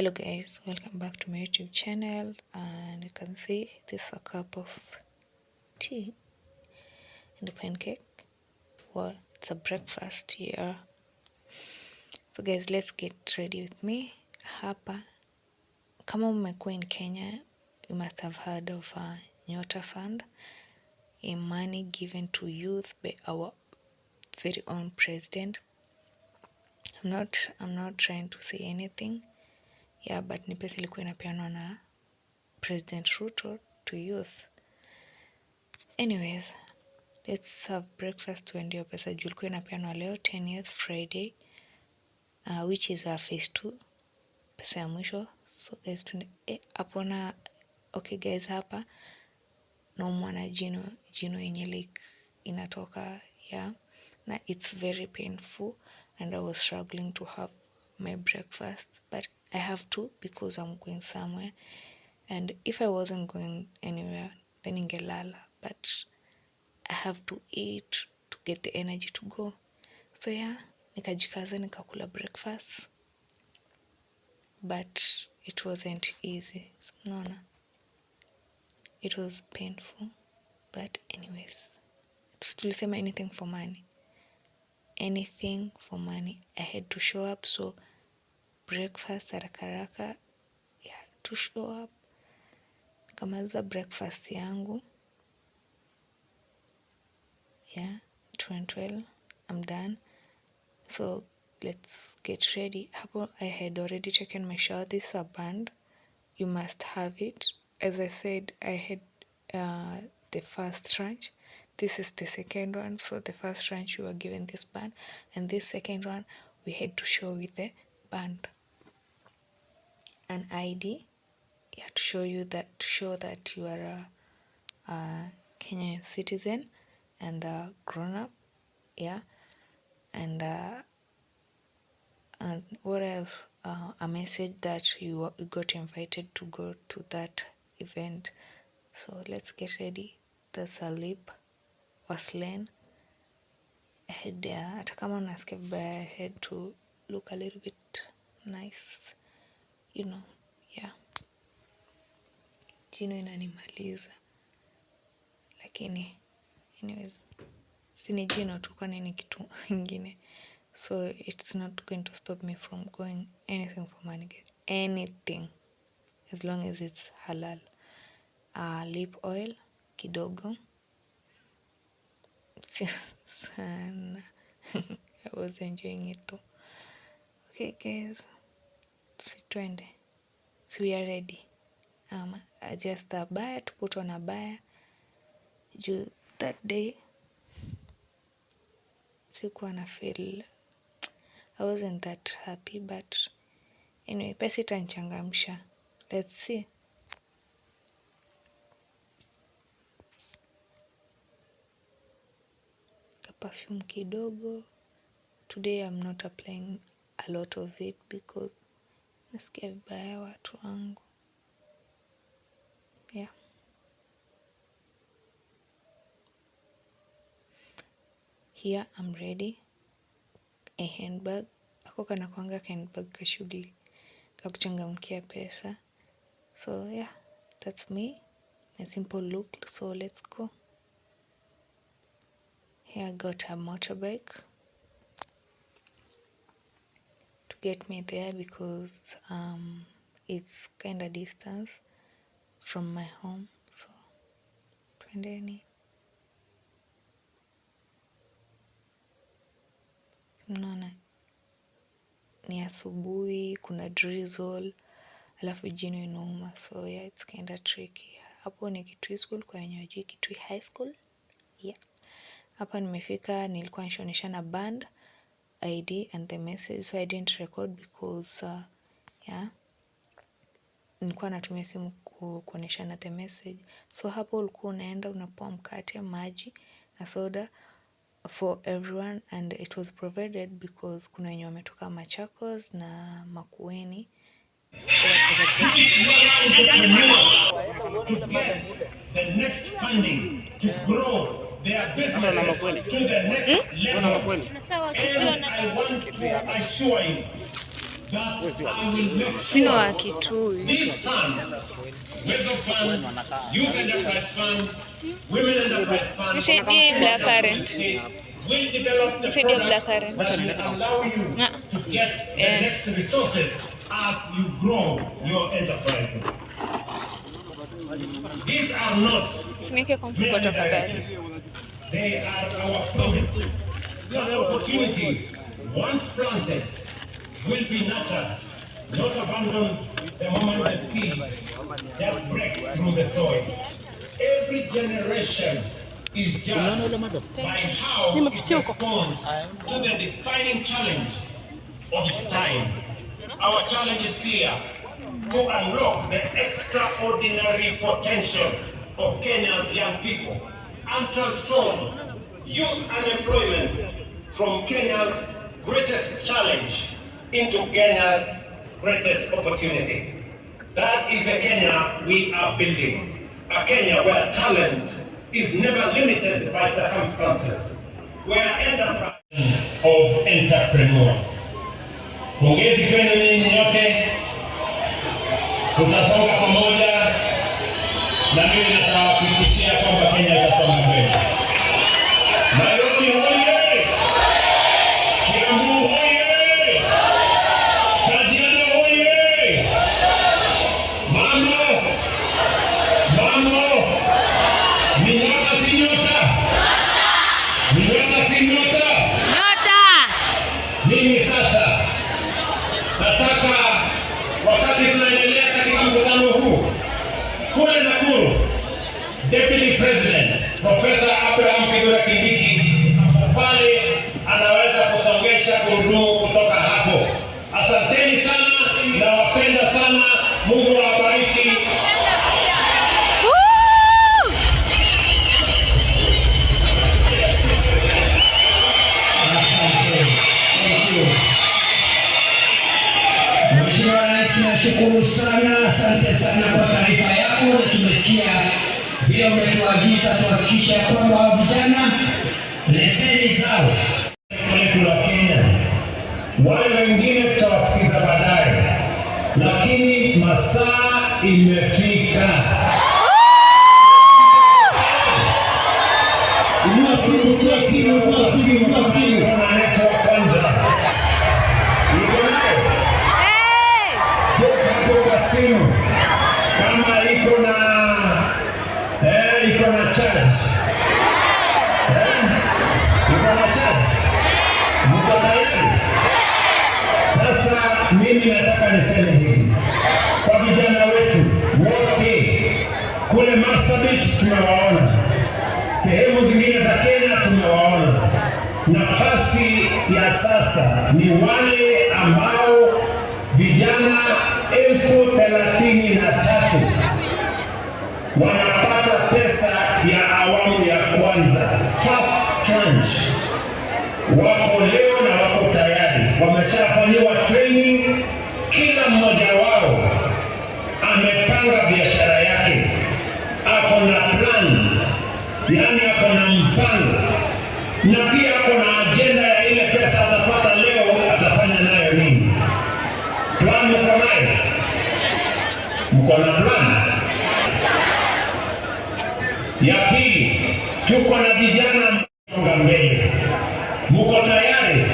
Hello guys, welcome back to my YouTube channel, and you can see this is a cup of tea and a pancake. Well, it's a breakfast here. So guys, let's get ready with me. Hapa, kama umekuwa in Kenya, you must have heard of Nyota Fund, a money given to youth by our very own president. I'm not trying to say anything. Yeah, but ni pesa ilikuwa inapeanwa na President Ruto to youth. Anyways, let's have breakfast tuende hiyo pesa juu ilikuwa inapeanwa leo 10th Friday, which is phase 2, pesa ya mwisho. So guys, tuende hapo na okay guys, hapa naumwa na jino yenye like inatoka, yeah, na it's very painful and I was struggling to have my breakfast, but I have to because I'm going somewhere, and if I wasn't going anywhere then ningelala, but I have to eat to get the energy to go. So yeah, nikajikaza nikakula breakfast, but it wasn't easy. No, it was painful, but anyways, tulisema anything for money. Anything for money. I had to show up, so breakfast haraka, yeah, to show up. Nikamaliza breakfast yangu, yeah, it went well. I'm done. So let's get ready. I had already taken my shower. This is a band. You must have it. As I said, I had the first tranche. This is the second one. So the first tranche you were given this band, and this second one we had to show with the band. An ID, yeah, to show that you are a Kenyan citizen and grown up, yeah, and what else? A message that you got invited to go to that event. So let's get ready. There's a lip, Vaseline. I had hata kama unasikia vibaya, I had to look a little bit nice, you know, yeah. Jino inanimaliza, lakini anyways, sini jino tu, kwani ni kitu ingine. So it's not going to stop me from going anything for money, guys. Anything, as long as it's halal. Lip oil kidogo sana. I was enjoying it though. Okay guys, twende. So we are ready. Just a baya, to put on a baya. That day sikuwa na feel, I wasn't that happy, but anyway, pesa itanichangamsha. Let's see. Perfume kidogo. Today I'm not applying a lot of it because nasikia vibaya watu wangu. Yeah. Here I'm ready. A handbag. Ako kana kwanga handbag ka shughuli ka kuchangamkia pesa. So yeah, that's me. A simple look. So let's go. Here I got a motorbike to get me there because it's kind of distance from my home. So twendeni. Mnaona ni asubuhi, kuna drizzle, alafu jino inauma, so yeah, it's kind of tricky. Hapo ni Kitui School, kwa wenye hawajui Kitui High School, yeah. Hapa nimefika, nilikuwa nishoneshana band, ID and the message, so I didn't record because yeah, nilikuwa natumia simu kuoneshana the message. So hapo ulikuwa unaenda unapoa mkate, maji na soda for everyone, and it was provided because kuna wenye wametoka Machakos na Makueni. The next funding to grow their business to the next level. And I want to assure you that I will make Mino wa sure Kitui. these funds, Wezo Fund, Youth Enterprise Fund, Women Enterprise Fund, This is blackcurrant. will develop the This is your product blackcurrant. that will allow you to get the next resources as you grow your enterprises. These are not Sinike kwa mfuko tafadhali. they are our promise. The opportunity, once planted, will be nurtured, not abandoned the moment the seed just breaks through the soil. Every generation is judged by how it responds to the defining challenge of its time. Our challenge is clear: to unlock the extraordinary potential of Kenya's young people and transform youth unemployment from Kenya's greatest challenge into Kenya's greatest opportunity. That is the Kenya we are building. A Kenya where talent is never limited by circumstances, where enterprise of entrepreneurs. Pongezi kwenu nyinyi nyote, tutasonga pamoja na mimi natawahakikishia kwamba Kenya itasonga mbele. Nairobi hoye! Kiambu hoye! Kajiado hoye! Mambo! Mambo! Ni nyota si nyota? Ni nyota si nyota? Nyota! Mimi sasa nataka wakati tunaendelea katika mkutano huu kule Nakuru, Deputy President Professor Abraham Kithure Kindiki pale anaweza kusongesha gurudumu kutoka hapo. Asanteni sana, nawapenda sana, Mungu awabariki. Mheshimiwa Rais, nashukuru sana, asante sana kwa taarifa yako, na tumesikia vile umetuagiza tuhakikisha kwamba vijana leseni zao Letu la Kenya, wale wengine tutawasikiza baadaye, lakini masaa imefika. Kama iko na charge, mko tayari? Sasa mimi nataka niseme hivi kwa vijana wetu wote kule Marsabit, tumewaona sehemu zingine za Kenya, tumewaona. Nafasi ya sasa ni wale ambao vijana 33,000 wanapata pesa ya awamu ya kwanza, first tranche. Wako leo na wako tayari, wameshafanyiwa training. Kila mmoja wao amepanga biashara yake, ako na plan, yani ako na mpango, na pia ako na agenda ya ile pesa atapata leo atafanya nayo nini. Plan mko nayo? Mko na plan? Ya pili, tuko na vijana songa mbele. Mko tayari?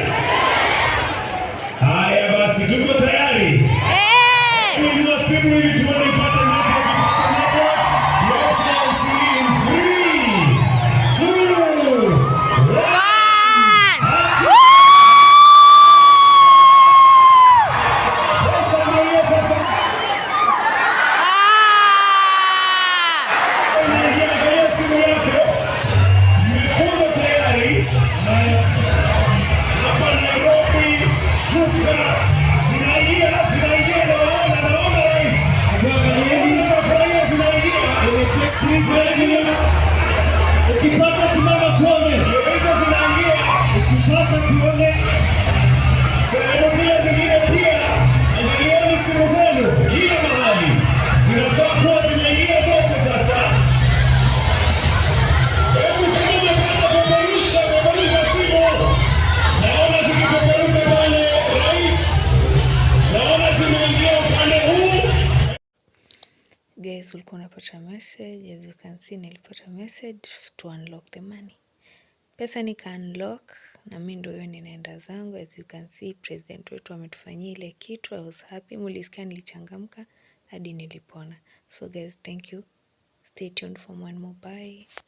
Haya basi, tuko tayari. Kuinua simu ili tuone ipate network. Let's dance in 3, 2, 1. Ukipata simama kuone, hizo zinaingia, ukipata kuone. Sehemu zile zingine pia, angalieni simu zenu, kila mahali zinafaa kuwa zinaingia zote sasa. Hebu kama unataka kupeperusha simu, naona zikipeperuka pale. Rais guys, ulikuwa unapata message. As you can see, nilipata message to unlock the money. Pesa nika unlock na mimi ndio hiyo ninaenda zangu. As you can see, president wetu ametufanyia ile kitu. I was happy. Mulisikia nilichangamka hadi nilipona. So guys, thank you. Stay tuned for one more. Bye.